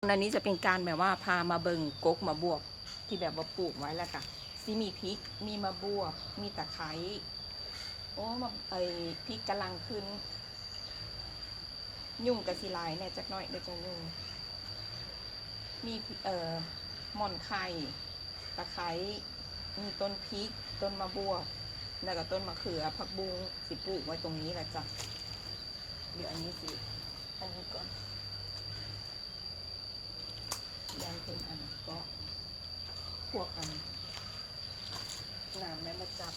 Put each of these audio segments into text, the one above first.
ອັນນີ້ຈະເປັນການແບບວ່າພາມາເບິ່ງກົກໝາກບວບທີ່ແບບວ່າປູກໄວ້ ແລ້ວກະຊິມີພິກ ມີໝາກບວບ ມີຕະໄຄ. ໂອ້ ໝາກ ໄອ້ ພິກກຳລັງຂຶ້ນ. ຍຸງກະຊິຫຼາຍແດ່ຈັກໜ້ອຍເດີເຈົ້າຍຸງ. ມີ ເອີ ໝ່ອນໄຂ່ ຕະໄຄ ມີຕົ້ນພິກ ຕົ້ນໝາກບວບ ແລ້ວກະຕົ້ນມະເຂືອ ຜັກບຸ້ງ ຊິປູກໄວ້ຕົງນີ້ລະຈ້ະ. ດຽວອັນນີ້ຊິ ອັນນີ້ກ່ອນ ຍັງເປັນອັນເກາະ ພວກອັນ ນ້ຳແມ່ນມາຈັບ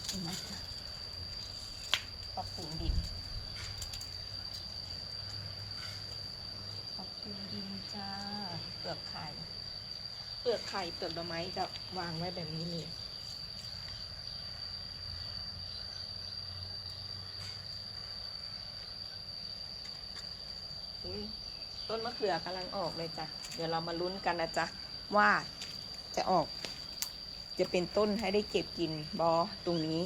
ປັບປຸງດິນ ປັບປຸງດິນຈ້າ. ເປືອກໄຂ່ ເປືອກໄຂ່ ເປືອກດອກໄມ້ຈະວາງໄວ້ແບບນີ້ເລີຍ. ອຸ້ຍ ຕົ້ນມະເຂືອກຳລັງອອກເລີຍຈ້ະ. ດຽວເຮົາມາລຸ້ນກັນນະຈ໊ະ ວ່າຈະອອກ ຈະເປັນຕົ້ນໃຫ້ໄດ້ເກັບກິນບໍ່. ຕົງນີ້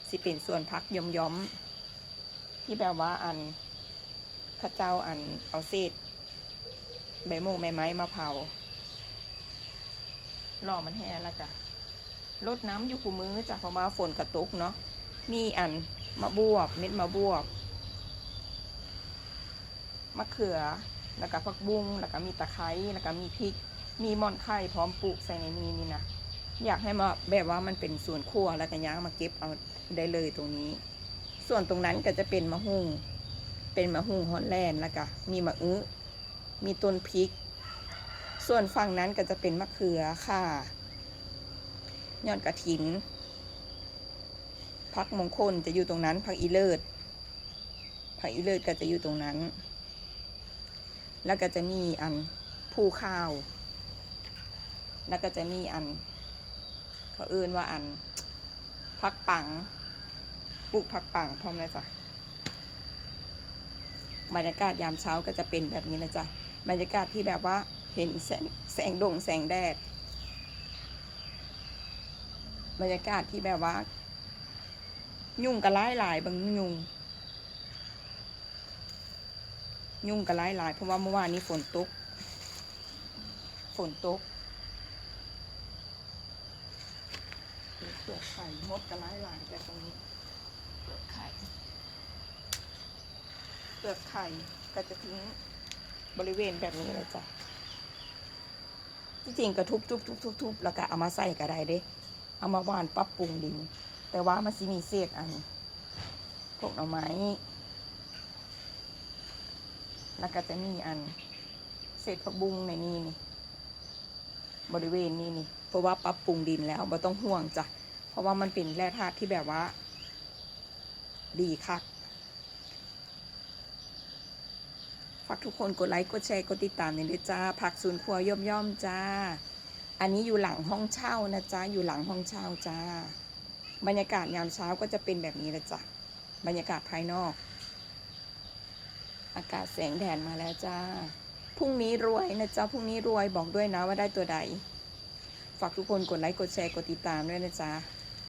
ຊິເປັນສວນຜັກຢ່ອມໆ ທີ່ແບບວ່າ ອັນ ເຂົາເຈົ້າ ອັນ ເອົາເສດໃບມົງໃບໄມ້ມາເຜົາ ລໍມັນແຫ້ງ ແລ້ວກະ ລົດນ້ຳຢູ່ຄູ່ມື້ຈ້ະ ເພາະວ່າຝົນກະຕົກເນາະ. ມີອັນໝາກບວບ ເມັດໝາກບວບ ໝາກເຂືອ ແລ້ວກະຜັກບຸ້ງ ແລ້ວກະມີຕະໄຄ ແລ້ວກະມີພິກ ມີໝ່ອນໄຂ່ພ້ອມ ປູກໃສ່ໃນນີ້ນີ້ນະ. ຢາກໃຫ້ມາແບບວ່າມັນເປັນສວນຄົວ ແລ້ວກະຍ່າງມາເກັບເອົາໄດ້ເລີຍຕົງນີ້. ສ່ວນຕົງນັ້ນກະຈະເປັນໝາກຫຸ່ງ ເປັນໝາກຫຸ່ງຮອດແລນ ແລ້ວກະມີໝາກອຶ ມີຕົ້ນພິກ. ສ່ວນຝັ່ງນັ້ນກະຈະເປັນໝາກເຂືອ ຂ່າ ຍອດກະຖິນ ຜັກມົງຄົນຈະຢູ່ຕົງນັ້ນ ຜັກອີເລີດ ຜັກອີເລີດກະຈະຢູ່ຕົງນັ້ນ. ແລ້ວກະຈະມີອັນພູຂາວ ແລ້ວກະຈະມີອັນ ເຂົາເອີ້ນວ່າອັນ ຜັກປັງ ປູກຜັກປັງພ້ອມນະຈ໊ະ. ບັນຍາກາດຍາມເຊົ້າກະຈະເປັນແບບນີ້ນະຈ໊ະ ບັນຍາກາດທີ່ແບບວ່າເຫັນແສງ ແສງດົງແສງແດດ ບັນຍາກາດທີ່ແບບວ່າ ຍຸງກະຫຼາຍໆ ເບິ່ງຍຸງ ຍຸງກະຫຼາຍໆ ເພາະວ່າມື້ວານນີ້ຝົນຕົກ ຝົນຕົກ. ເປືອກໄຂ່ ມົດກະຫຼາຍໆ ແຕ່ຕົງນີ້ ເປືອກໄຂ່ ເປືອກໄຂ່ກະຈະຖິ້ມບໍລິເວນແບບນີ້ແຫຼະຈ້ະ. ທີ່ຈິງກະທຸບໆໆໆ ແລ້ວກະເອົາມາໃສ່ກະໄດ້ເດ້ ເອົາມາຫວ່ານປັບປຸງດິນ ແຕ່ວ່າມັນຊິມີເສດອັນ ພວກໜໍ່ໄມ້ ແລ້ວກະຈະມີອັນ ເສດຜັກບຸ້ງໃນນີ້ນີ້ ບໍລິເວນນີ້ນີ້ ເພາະວ່າປັບປຸງດິນແລ້ວ ບໍ່ຕ້ອງຫ່ວງຈ້ະ ເພາະວ່າມັນເປັນແຮ່ທາດທີ່ແບບວ່າ ດີຄັກ. ຝາກທຸກຄົນກົດໄລ ກົດແຊ ກົດຕິດຕາມແດ່ເດີຈ້າ ຜັກສວນຄົວຍ່ອມໆ ຈ້າ. ອັນນີ້ຢູ່ຫຼັງຫ້ອງເຊົ່ານະຈ໊ະ ຢູ່ຫຼັງຫ້ອງເຊົ່າຈ້າ. ບັນຍາກາດຍາມເຊົ້າກະຈະເປັນແບບນີ້ລະຈ້ະ ບັນຍາກາດພາຍນອກ. ອາກາດແສງແດດມາແລ້ວຈ້າ. ພຸ່ງນີ້ລວຍນະຈ໊ະ ພຸ່ງນີ້ລວຍ ບອກດ້ວຍນະວ່າໄດ້ຕົວໃດ. ຝາກທຸກຄົນກົດໄລ ກົດແຊ ກົດຕິດຕາມດ້ວຍນະຈ໊ະ.